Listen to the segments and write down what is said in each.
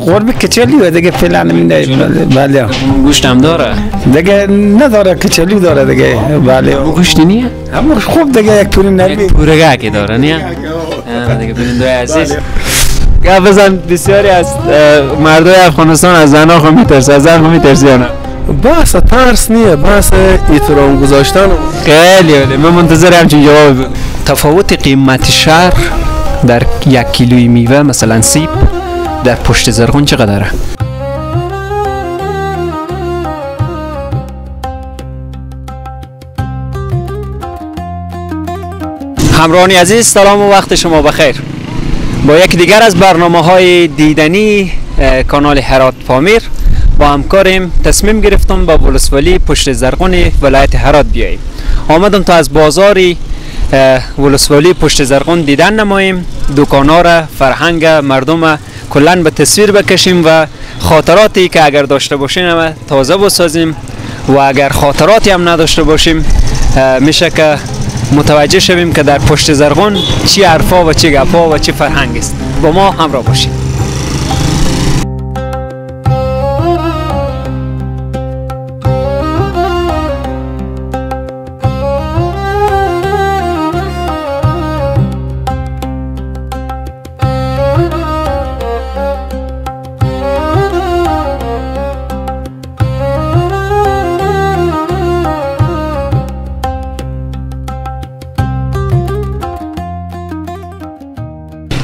قربی کچلی دیگه فعلا نمیده. بله گوشت هم داره دیگه؟ نداره، کچلی داره دیگه. بله گوشت نیه؟ اما خوب دیگه یک پوری نرمی پورگه که داره نیه دیگه. ببین عزیز گپ بزن، بسیاری از مردای افغانستان از زنها خو میترسه، از زن خو میترسی یا نه؟ بحث ترس نیه، بحث احترام گذاشتن. خیلی عالی، من منتظر همچین جواب بود. تفاوت قیمت شهر در یک کیلوی میوه مثلا سیب در پشت زرغون چقدره؟ همراهان عزیز سلام و وقت شما بخیر. با یک دیگر از برنامه های دیدنی کانال هرات پامیر با همکاریم تصمیم گرفتم با ولسوالی پشت زرغون ولایت هرات بیاییم. آمدم تا از بازاری ولسوالی پشت زرغون دیدن نماییم، دکان‌ها را، فرهنگ مردم کلاً به تصویر بکشیم و خاطراتی که اگر داشته باشیم هم تازه بسازیم و اگر خاطراتی هم نداشته باشیم میشه که متوجه شویم که در پشت زرغون چی حرفا و چی گپا و چی فرهنگ است. با ما همراه باشید.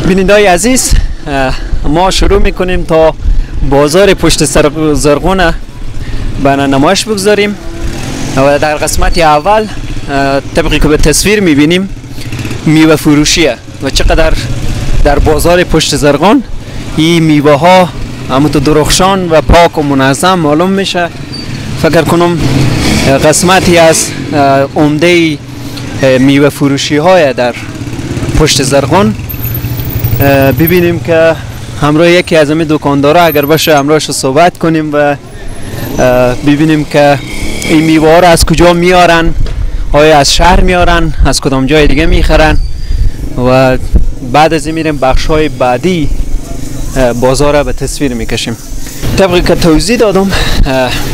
بیننده‌های عزیز ما شروع میکنیم تا بازار پشت زرغون به نمایش بگذاریم و در قسمت اول طبقی که به تصویر میبینیم میوه فروشیه و چقدر در بازار پشت زرغون این میوه ها همون تو درخشان و پاک و منظم معلوم میشه. فکر کنم قسمتی از عمده میوه فروشی های در پشت زرغون ببینیم که همراه یکی از همین دکاندارا اگر باشه همراهش صحبت کنیم و ببینیم که این میوه ها رو از کجا میارن، آیا از شهر میارن، از کدام جای دیگه میخرن و بعد از این میریم بخش های بعدی بازار را به تصویر میکشیم. طبقی که توضیح دادم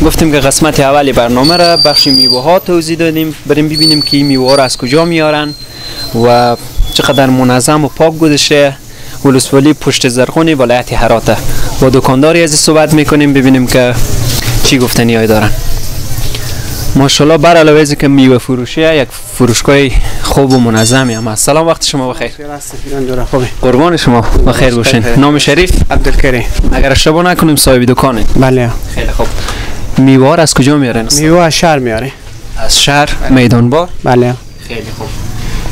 گفتیم که قسمت اولی برنامه را بخش میوه ها توضیح دادیم، بریم ببینیم که این میوه ها را از کجا میارن و چقدر منظم و پاک گذشته ولسوالی پشت زرغون ولایت هراته. با دکانداری از صحبت میکنیم ببینیم که چی گفتنی های دارن. ماشاءالله بر علاوه از که میوه فروشیه یک فروشگاه خوب و منظمی هم هست. سلام، وقت شما بخیر. قربان شما، بخیر باشین. نام شریف؟ عبدالکریم. اگر اشتباه نکنیم صاحب دکانه. بله. خیلی خوب. میوه از کجا میارن؟ میوه از شهر میاره. از شهر میدان بار؟ بله. خیلی خوب.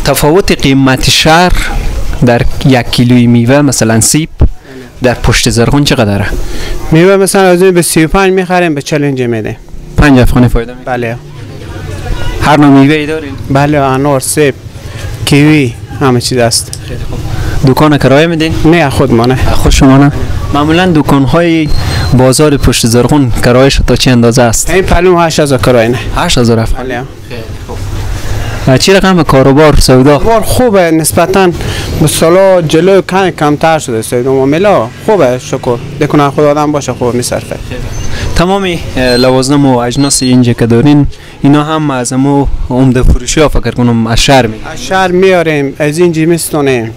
تفاوت قیمت شهر در یک کیلوی میوه مثلا سیب در پشت زرغون چقدره؟ میوه مثلا از این به 35 میخریم به 40 میده. 5 افغانی فایده میده. بله. هر نوع میوه ای دارین؟ بله، انار، سیب، کیوی، همه چیز است. خیلی خوب. دکان کرایه میدین؟ نه، خودمانه. خود شما نه. معمولا دکان های بازار پشت زرغون کرایش تا چه اندازه است؟ این پلوم 8000 کرایه نه. 8000 افغانی. بله. خیلی خوب. چی رقم کاروبار سودا؟ کاروبار خوبه نسبتاً به سالا جلو کمتر شده سودا معامله خوبه، شکر. دکان خود آدم باشه خوب میصرفه. تمام لوازم و اجناس اینجا که دارین اینا هم از مو عمده فروشی ها فکر کنم از شهر میاریم. از شهر میاریم، از اینجا میستونیم.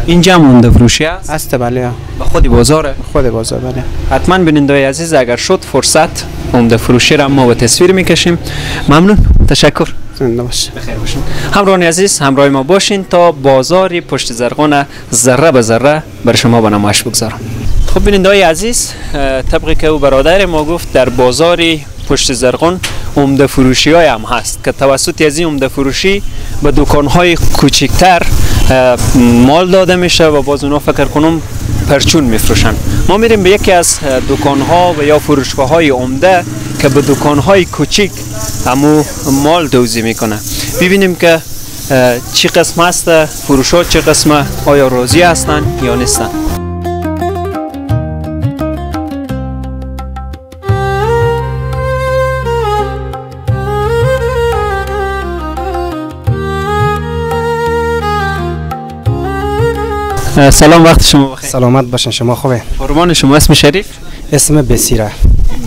اینجا هم عمده فروشی است؟ است بله. به خود بازاره؟ خود بازار بله. حتما بیننده‌های عزیز اگر شد فرصت عمده فروشی را ما به تصویر میکشیم. ممنون، تشکر. زنده باشین. بخیر باشین. همراهان عزیز همراه ما باشین تا بازار پشت زرغون ذره به ذره بر شما به نمایش بگذارم. خب بیننده‌های عزیز طبقی که او برادر ما گفت در بازار پشت زرغون عمده فروشی های هم هست که توسط از این عمده فروشی به دکان های کوچکتر مال داده میشه و باز اونا فکر کنم پرچون میفروشن. ما میریم به یکی از دکان ها و یا فروشگاه های عمده که به دکان های کوچیک همو مال توزیع میکنه، ببینیم که چی قسم است فروش ها، چه قسمه، آیا راضی هستن یا نیستن. سلام، وقت شما بخیر. سلامت باشین، شما خوبه؟ قربان شما. اسم شریف؟ اسم بصیره.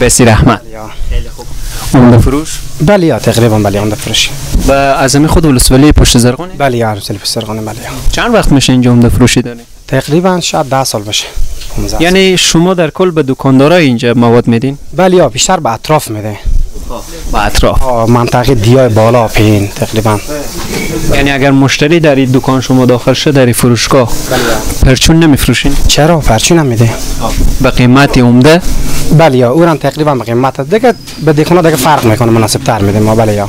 بصیر احمد. خیلی خوب. عمده فروش؟ بله یا تقریبا بله عمده فروش. و از همین خود ولسوالی پشت زرقانه؟ بله یا ولسوالی پشت زرقانه بله. چند وقت میشه اینجا عمده فروشی دارین؟ تقریبا شاید 10 سال باشه. یعنی شما در کل به دکاندارای اینجا مواد میدین؟ بله یا بیشتر به اطراف میده. به اطراف. منطقه دیای بالا پین تقریبا. یعنی اگر مشتری در این دکان شما داخل شه در فروشگاه پرچون نمیفروشین؟ چرا پرچون هم میده. به قیمت عمده؟ بله یا اورم تقریبا به قیمت دیگه به دکانا دیگه فرق میکنه، مناسب تر میده ما. بله یا.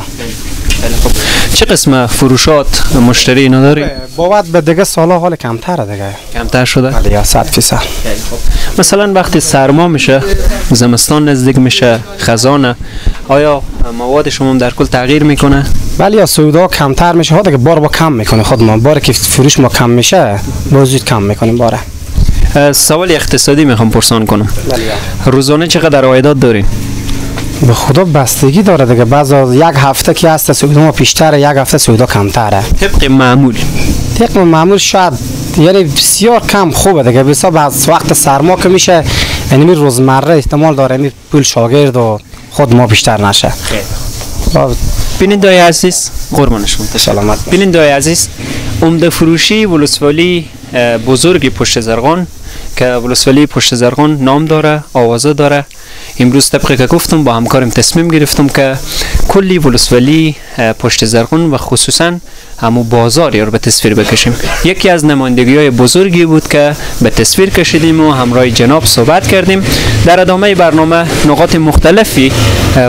خیلی خوب. چه قسم فروشات مشتری اینا داری؟ باید به دیگه سالا حال کمتره دیگه. کمتر شده؟ بله یا 100%. خیلی خوب. مثلا وقتی سرما میشه، زمستان نزدیک میشه، خزانه، آیا مواد شما در کل تغییر میکنه؟ بله یا سودا کمتر میشه، ها دیگه بار با کم میکنه خود ما، بار که فروش ما کم میشه باز زود کم میکنیم باره. سوال اقتصادی میخوام پرسان کنم. بله. روزانه چقدر عایدات دارین؟ به خدا بستگی داره دیگه، بعض یک هفته که هست سودا ما بیشتره، یک هفته سودا کمتره. طبق معمول؟ طبق معمول شاید یعنی بسیار کم خوبه دیگه، بسیار بعض وقت سرما که میشه یعنی روزمره احتمال داره یعنی پول شاگرد و خود ما بیشتر نشه. خیلی بینندای عزیز قربان شما، سلامت. بینندای عزیز، عمده فروشی ولسوالی بزرگ پشت زرقان که ولسوالی پشت زرقان نام داره، آوازه داره. امروز طبقی که گفتم با همکارم تصمیم گرفتم که کلی ولسوالی پشت زرقان و خصوصا همو بازار رو به تصویر بکشیم. یکی از نمایندگی های بزرگی بود که به تصویر کشیدیم و همراه جناب صحبت کردیم. در ادامه برنامه نقاط مختلفی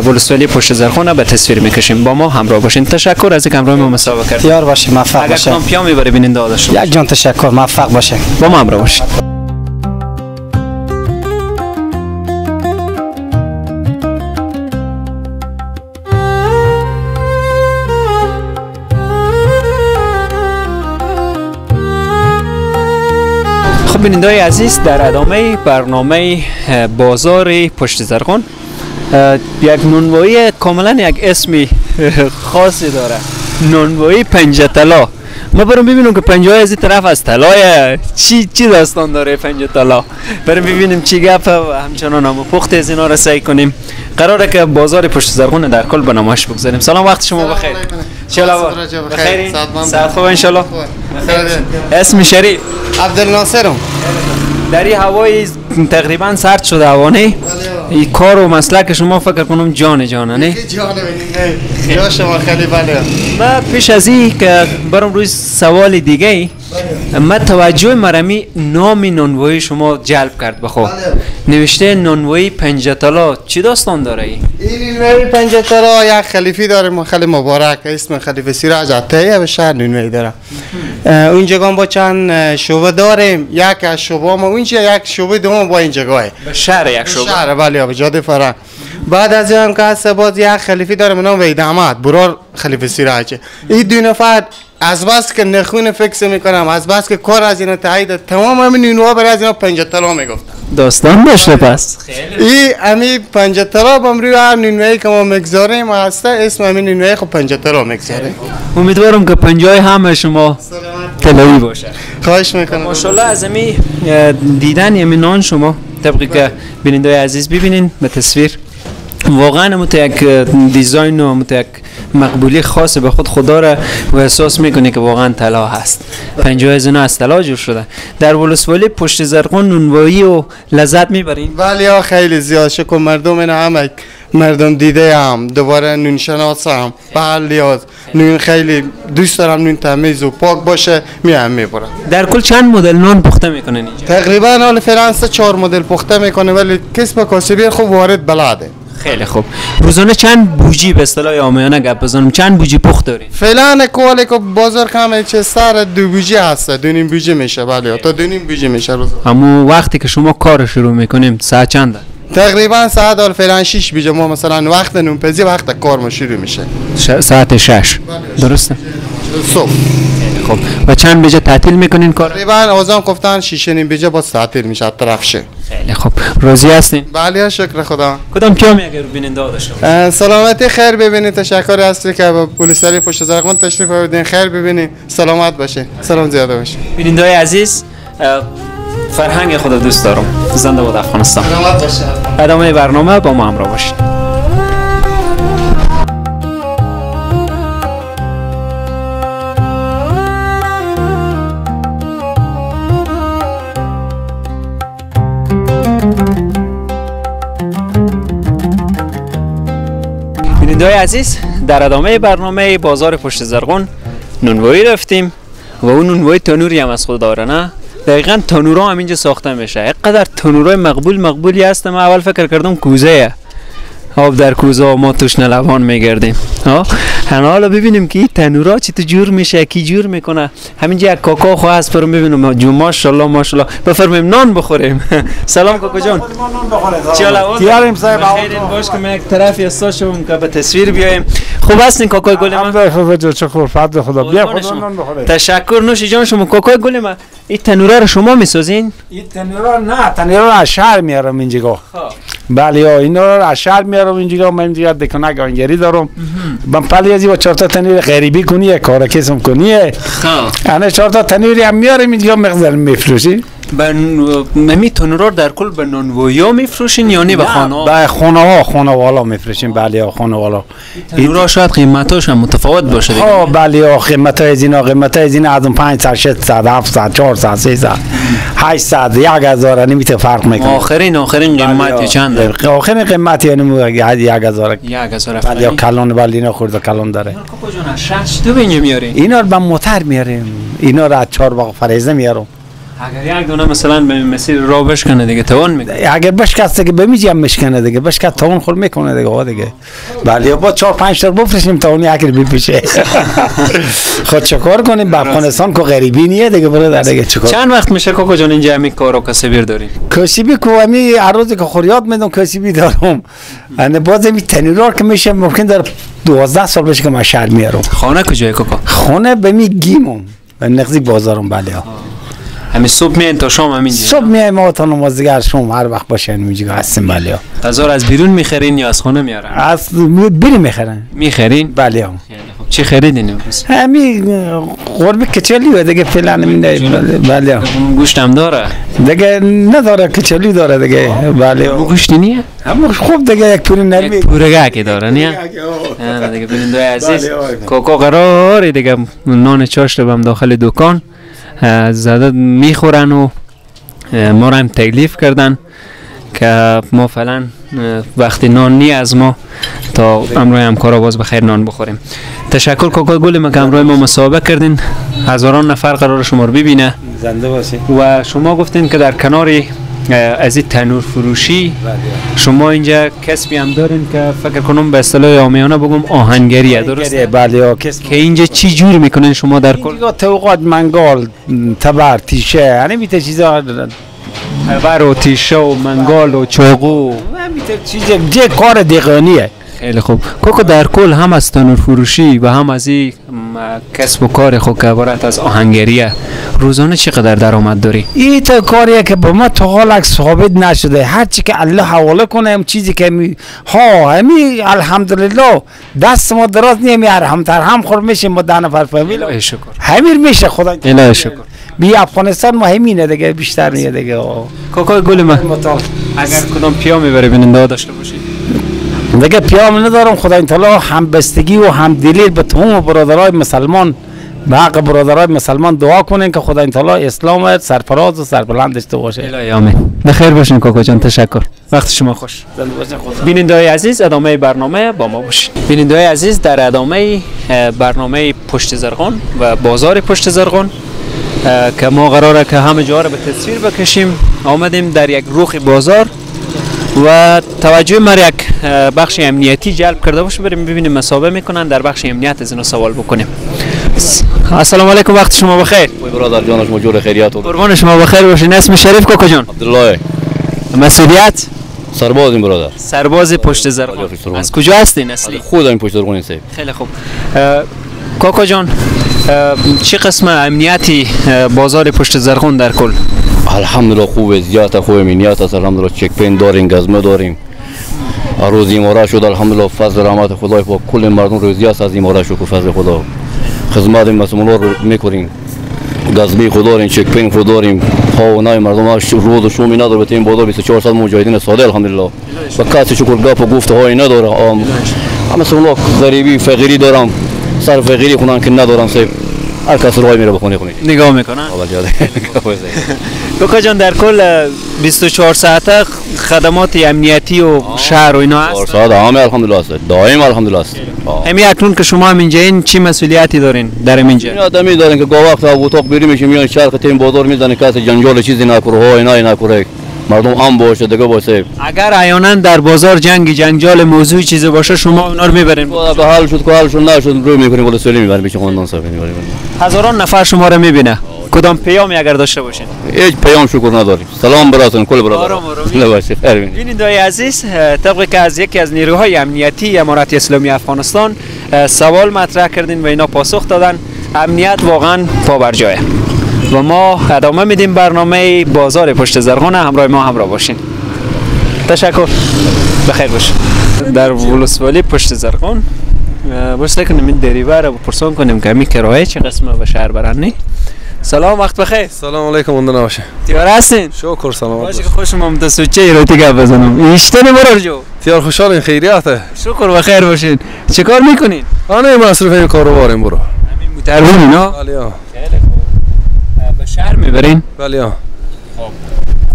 ولسوالی پشت زرقان به تصویر میکشیم. با ما همراه باشین. تشکر از اینکه همراه ما مصاحبه کردید. یار باشین، موفق باشین. اگر پیام میبره بیننده داشته یک جان تشکر، موفق باشین. با ما همراه باشین. خب بیننده‌های عزیز، در ادامه برنامه بازار پشت زرقان یک نونوایی کاملا یک اسمی خاصی داره، نونوایی پنجه طلا. ما بریم ببینیم که پنجه از این طرف از طلای چی داستان داره پنجه طلا. بریم ببینیم چی گپه و همچنان هم پخت از اینا رو سعی کنیم. قراره که بازار پشت زرقان در کل به نمایش بگذاریم. سلام، وقت شما بخیر. بخیر، ساعت خوب ان شاء الله. اسم شریف؟ عبدالناصرم. در این هوای تقریبا سرد شده هوا، نه؟ این کار و مسلک شما فکر کنم جان جانه، نه؟ جانه نه جا شما خیلی بله. ما پیش از این که برم روی سوال دیگه، ما توجه مرمی نام نانوایی شما جلب کرد بخو. نوشته نانوایی پنجه طلا، چی داستان داره این؟ این نانوایی پنجه طلا یک خلیفی داره، ما خیلی مبارک، اسم خلیفه سراج عطیه به شهر نانوایی داره. اونجا با چند شعبه داریم، یک از شعبه ما اونجا، یک شعبه دوم با اینجا گاه. به شهر یک شعبه. شهر بله، به جاده فرا. بعد از این که هست باز یک خلیفی داره به نام وحید احمد، برار خلیفه سراج. این دو نفر از بس که نخون فکس میکنم، از بس که کار از اینا تایید، تمام همین اینها برای از اینا پنجه طلا میگفتن. داستان داشته پس. این امی پنجه طلا بم روی هر نونوایی که ما میگذاریم هسته اسم همین نونوایی خب پنجه طلا میگذاریم. امیدوارم که پنجه همه شما طلایی باشه. خواهش میکنم. ماشاءالله از امی دیدن همین نان شما طبقی که بینندای عزیز ببینین به تصویر، واقعا همون یک دیزاین و همون یک مقبولی خاص به خود خدا را و احساس میکنه که واقعا طلا هست. 50 از اینا از طلا جور شده. در ولسوالی پشت زرقان نونوایی و لذت میبرین؟ بله خیلی زیاد، شکر مردم اینا هم مردم دیده هم دوباره نون شناس هم به هر لحاظ نون خیلی دوست دارم، نون تمیز و پاک باشه میام میبرم. در کل چند مدل نون پخته میکنن اینجا؟ تقریبا حال فعلا 3-4 مدل پخته میکنه، ولی کسب کاسبی خوب وارد بلده. خیلی خوب. روزانه چند بوجی به اصطلاح عامیانه گپ بزنم، چند بوجی پخت دارین؟ فعلا کواله که بازار کمه چه سر 2 بوجی هست، 2.5 بوجی میشه. بله تا 2.5 بوجی میشه روز. همون وقتی که شما کار شروع میکنیم ساعت چنده؟ تقریبا ساعت حال فعلا 6 بجه ما مثلا وقت نونپزی وقت کار ما شروع میشه. ساعت 6. درسته؟ صبح. خب و چند بجه تعطیل میکنین کار؟ تقریبا آزان گفتن 6.5 بجه باز تعطیل میشه طرف شه. خیلی خوب. راضی هستین؟ بله شکر خدا. کدام پیامی اگر بیننده داشته باشید؟ سلامتی خیر ببینید. تشکر هستی که با پلیسری پشت زرقان تشریف آوردین. خیر ببینید. سلامت باشین. سلام زیاده باشین. بیننده‌های عزیز، فرهنگ خود دوست دارم. زنده باد افغانستان. ادامه برنامه با ما همراه باشید. بیننده‌های عزیز، در ادامه برنامه بازار پشت زرغون نونوایی رفتیم و اون نونوایی تنوری هم از خود داره، نه؟ دقیقاً تنورا هم اینجا ساخته میشه. اینقدر تنورای مقبولی هست، من اول فکر کردم کوزه، آب در کوزه ما توش نلوان میگردیم. حالا ببینیم که این تنورا چی تو جور میشه، کی جور میکنه. همینجا یک کاکا خو هست پر میبینم، جو ماشاءالله ماشاءالله. بفرماییم نان بخوریم. سلام کاکا جان. دیاریم صاحب. خیرین باش که من یک طرفی استا شوم که به تصویر بیایم. خوب هستین کاکای گل من؟ الحمدلله، چه خوب، فضل خدا. بیا خدا نان بخوریم. تشکر نوش جان. شما کاکای گل من، این تنورا رو شما میسازین؟ این تنورا نه، تنورا از شهر میارم اینجا. بله، اینا رو از شهر میارم اینجا. من اینجا دکانه آهنگری دارم. من پلی از با 4 تا تنور غریبی کنیه، کار کسم کنیه. خب انا 4 تا تنوری هم میارم اینجا مخزن میفروشی. می تنورا در کل به نانوایی میفروشین یا نه به خانه؟ به خانه ها، خانه والا میفروشیم. بله، خانه والا. تنورا شاید قیمتاش هم متفاوت باشه دیگه. ها بله، قیمت های اینا، قیمت های اینا از 500 600 700 400 300 800 1000 نمیته فرق میکنه. آخرین قیمت چند؟ آخرین قیمت یعنی 1000. 1000. بله، کلان بله، اینا خورده کلان داره. کاکا جان شش تو بینج میارین؟ اینا رو با موتر میاریم. اینا رو از 4 باغ فریزه میارم. اگر یک دونه مثلا به مسیر را بشکنه دیگه توان میکنه. اگر بشکسته که بمیجی هم میشکنه دیگه، بشکست توان خور میکنه دیگه. ها دیگه. بله، با 4 5 تا بفروشیم توان یکی بپیشه. خود چیکار کنیم؟ به افغانستان که غریبی نیه دیگه برادر دیگه چیکار. چند وقت میشه کاکا جان اینجا همین کارو کسبی دارین؟ کسبی کو همی هر روز که خوریات میدم کسبی دارم. انا باز می تنورا که میشه ممکن در 12 سال بشه که من شهر میارم. خانه کجای کاکا؟ خانه به می گیمم. به نزدیک بازارم. بله. همین صبح میاین تا شام همینجا؟ صبح میایم ما تا نماز دیگر شام هر وقت باشه اینجا هستیم. بله. غذا رو از بیرون میخرین یا از خانه میارن؟ از بیرون میخرن. میخرین؟ بله. چی خریدین امروز؟ همین قربه کچلی دیگه فعلا نمیده. بله. گوشت هم داره؟ دیگه نداره، کچلی داره دیگه. بله. گوشت نیه؟ هم خوب دیگه، یک پوری نرمی. یک پورگه که داره نیه؟ نه دیگه. ببین عزیز، کاکا قراره دیگه نان چاشت بهم داخل دکان زده میخورن و ما را هم تکلیف کردن که ما فعلا وقتی نان نی از ما تا امروی همکارا باز بخیر نان بخوریم. تشکر کاکا گل ما که امروی ما مصاحبه کردین. هزاران نفر قرار شما رو ببینه. زنده باشین. و شما گفتین که در کنار از این تنور فروشی شما اینجا کسبی هم دارین که فکر کنم به اصطلاح عامیانه بگم آهنگریه، درسته؟ بله. که اینجا چی جور میکنین شما در کل؟ اینجا توقات، منگال، تبر، تیشه، یعنی میته چیزا، تبر و تیشه و منگال و چاقو، میته چیز دیگه، کار دقیقانیه. خیلی خوب کاکا، در کل هم از تنور فروشی و هم از این کسب و کار خود که عبارت از آهنگریه، روزانه چقدر درآمد داری؟ این تا کاریه که با ما تا حال ثابت نشده. هر چی که الله حواله کنه، هم چیزی که می ها همی الحمدلله دست ما دراز نیه، می هم تر هم خور میشیم ما 10 نفر فامیل. الهی شکر. همین میشه خدا. الهی شکر. بی افغانستان ما همینه دیگه، بیشتر نیه دیگه. کاکا گل من، اگر کدام پیامی برای بیننده داشته باشی؟ دیگه پیام ندارم. خدا تعالی همبستگی و همدلی به تمام برادرای مسلمان، به حق برادرای مسلمان دعا کنین که خدا تعالی اسلام سرفراز و سربلند داشته باشه. الهی آمین. بخیر باشین کاکا جان، تشکر. وقت شما خوش. بیننده‌های عزیز، ادامه برنامه با ما باشین. بیننده‌های عزیز، در ادامه برنامه پشت زرغون و بازار پشت زرغون که ما قراره که همه جا رو به تصویر بکشیم، آمدیم در یک رخ بازار و توجه ما یک بخش امنیتی جلب کرده باشه. بریم ببینیم مصاحبه میکنن در بخش امنیت، از اینا سوال بکنیم. السلام علیکم، وقت شما بخیر. برادر جان، شما جور خیریت؟ قربان شما، بخیر باشین. اسم شریف کاکا جان؟ عبدالله. مسئولیت؟ سربازیم برادر. سرباز پشت زرغون. از کجا هستین اصلی؟ خودم پشت زرغون هستیم. خیلی خوب. کاکا جان، چه قسم امنیتی بازار پشت زرغون در کل؟ الحمدلله خوبه، زیاد خوبه امنیت است الحمدلله. چک پین داریم، گزمه داریم. روز اماره شد الحمدلله، فضل رحمت خدای با کل مردم روزی است از اماره شد، فضل خدا. خدمت مسلمان رو میکنیم، گزمی خود داریم، چک پین خود داریم، ها و نای مردم روز و شومی نداره. به این بازار 24 ساعت مجاهدین ساده الحمدلله. و کسی شکر گپ و گفته های نداره. همه اونا غریبی فقیری دارم، سر فقیری خونن که ندارم صاحب. هر کس راه میره به خونه خونه نگاه میکنن. لوکا جان در کل 24 ساعته خدمات امنیتی و شهر و اینا هست؟ 24 ساعت همه الحمدلله است، دائم الحمدلله است. همین اکنون که شما هم اینجا این چی مسئولیتی دارین در اینجا؟ این آدمی دارین که گاه وقت اتاق بیرون میشیم، میان چرخ تیم بازار میزنه، کسی جنجال چیزی نکنه، ها اینا نکنه، مردم ام باشه دیگه باشه. اگر عیانا در بازار جنگ جنجال موضوع چیزی باشه شما اونا رو میبرین؟ اگه حل شد که حل شد، نشد رو میکنیم ولی سولی میبریم پیش خاندان صاحب میبریم. هزاران نفر شما رو میبینه، کدام پیامی اگر داشته باشین؟ هیچ پیام شکر نداریم. سلام براتون کل برادران. آرام آرام باشه. ببینید عزیز، طبقی که از یکی از نیروهای امنیتی امارت اسلامی افغانستان سوال مطرح کردین و اینا پاسخ دادن، امنیت واقعا پابرجایه و ما ادامه میدیم برنامه بازار پشت زرغون. همراه ما همراه باشین. تشکر، بخیر باشین. در ولسوالی پشت زرغون باش کنیم این دریوه رو پرسان کنیم که می کرایه چه قسمه به شهر برن. سلام، وقت بخیر. سلام علیکم، اونده نباشه. تیار هستین؟ شکر، سلامت باشه. که خوش اومد سوچه ایراتی گپ بزنم. ایشتن برار جو. تیار خوشحالین، خیریته. شکر، بخیر باشین. چه کار میکنین؟ آنه مصروف این کاروباریم برو. همین موتربونی نه؟ بله. خیلی خوب. به شهر میبرین؟ بله. خب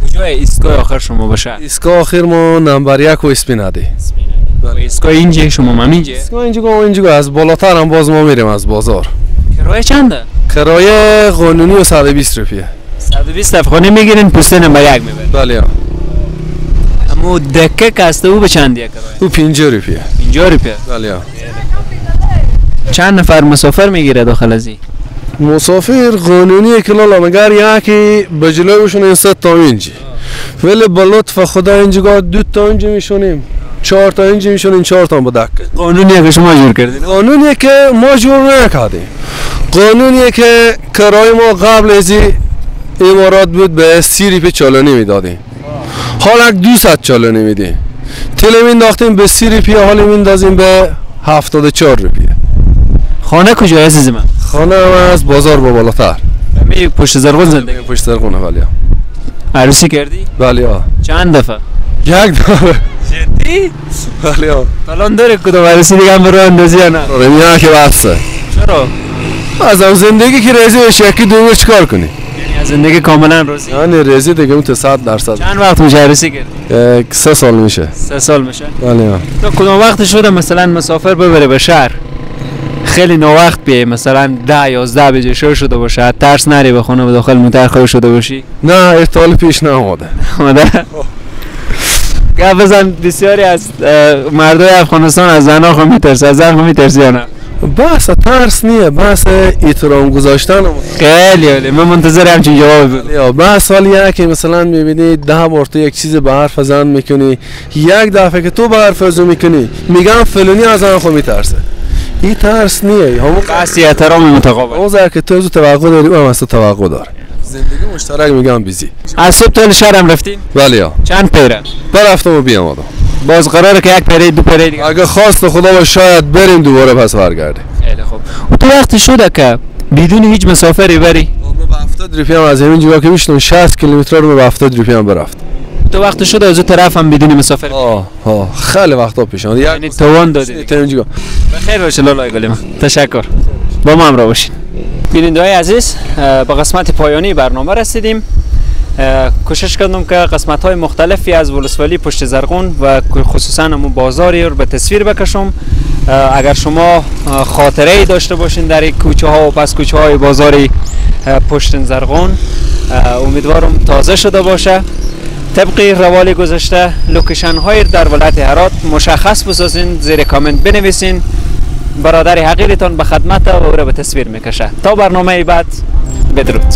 کجای ایستگاه آخر شما به شهر؟ ایستگاه آخر ما نمبر 1 و اسپینادی. بله. ایستگاه اینجا شما هم اینجا؟ ایستگاه اینجا اینجا از بالاتر هم باز ما میریم از بازار. کرایه چنده؟ کرایه قانونی و 120 روپیه. 120 افغانی میگیرین، پوسته نمبر 1 میبرین؟ بله. اما دکه که است او به چند دیگه کرایه؟ او 50 روپیه. 50 روپیه؟ بله. چند نفر مسافر میگیره داخل از این؟ مسافر قانونی که لالا مگر یکی به جلوشون این 3 تا اینجی، ولی با لطف خدا اینجا 2 تا اینجا میشونیم، 4 تا اینجا میشونیم، 4 تا با دکه. قانونیه که شما جور کردین؟ قانونیه که ما جور نکردیم. قانونیه که کرایه ما قبل از امارات بود به 30 روپیه چالانی میدادیم، حالا 200 چالانی میدیم. تله مینداختیم به 30 روپیه، حالا میندازیم به 74 روپیه. خانه کجای عزیز من؟ خانه از بازار با بالاتر. می پشت زرغون زندگی؟ پشت زرغونه. بله. عروسی کردی؟ بله. چند دفعه؟ یک دفعه. جدی؟ بله. الان داره کدوم عروسی دیگه هم برو اندازی یا نه؟ آره میگه که بسه. چرا؟ از هم زندگی که رضی بشه یکی دومه چیکار کنی؟ یعنی از زندگی کاملا راضی؟ یعنی رضی دیگه اون 100%. چند وقت میشه عروسی کردی؟ 3 سال میشه. 3 سال میشه؟ بله. تو کدوم وقت شده مثلا مسافر ببره به شهر؟ خیلی ناوقت بیای، مثلا 10 11 بجه شده باشه، ترس نری به خونه به داخل موتر خود شده باشی؟ نه، احتمال پیش نیامده. اومده؟ گپ بزن. بسیاری از مردای افغانستان از زنها خو میترسه، از زن خو میترسی یا نه؟ بحث ترس نیه، بحث احترام گذاشتن. خیلی عالی، من منتظر همچین جواب بودم. بحث حالیه که مثلا میبینی 10 بار تو یک چیز به حرف زن میکنی، یک دفعه که تو به حرف ازو میکنی میگم فلانی از زن خو میترسه. این ترس نیه، همون بحث احترام متقابل. اون که تو از توقع داری اون از تو توقع داره. زندگی مشترک میگم بیزی. از صبح تا شهر هم رفتین؟ بله. چند پیره؟ برفتم و بیام آدم. باز قراره که یک پیره دو پیره دیگه. اگه خواست خدا با شاید بریم دوباره پس برگردیم. خیلی خوب. و تو وقتی شده که بدون هیچ مسافری بری؟ ما به 70 روپیه هم از همین جا که میشنم 60 کیلومتر رو به 70 روپیه هم برفت. تو وقت شده از اون طرف هم بدون مسافر؟ خیلی وقتا پیش اومد. یعنی توان دادی. بخیر باشه لالای گل من. تشکر. با ما همراه باشین. بیننده‌های عزیز، به قسمت پایانی برنامه رسیدیم. کوشش کردم که قسمت‌های مختلفی از ولسوالی پشت زرغون و خصوصا همون بازاری رو به تصویر بکشم. اگر شما خاطره ای داشته باشین در کوچه ها و پس کوچه های بازاری پشت زرغون، امیدوارم تازه شده باشه. طبق روال گذشته location های در ولایت هرات مشخص بسازین، زیر کامنت بنویسین، برادر حقیرتان به خدمت و او را به تصویر میکشه. تا برنامه بعد، بدرود.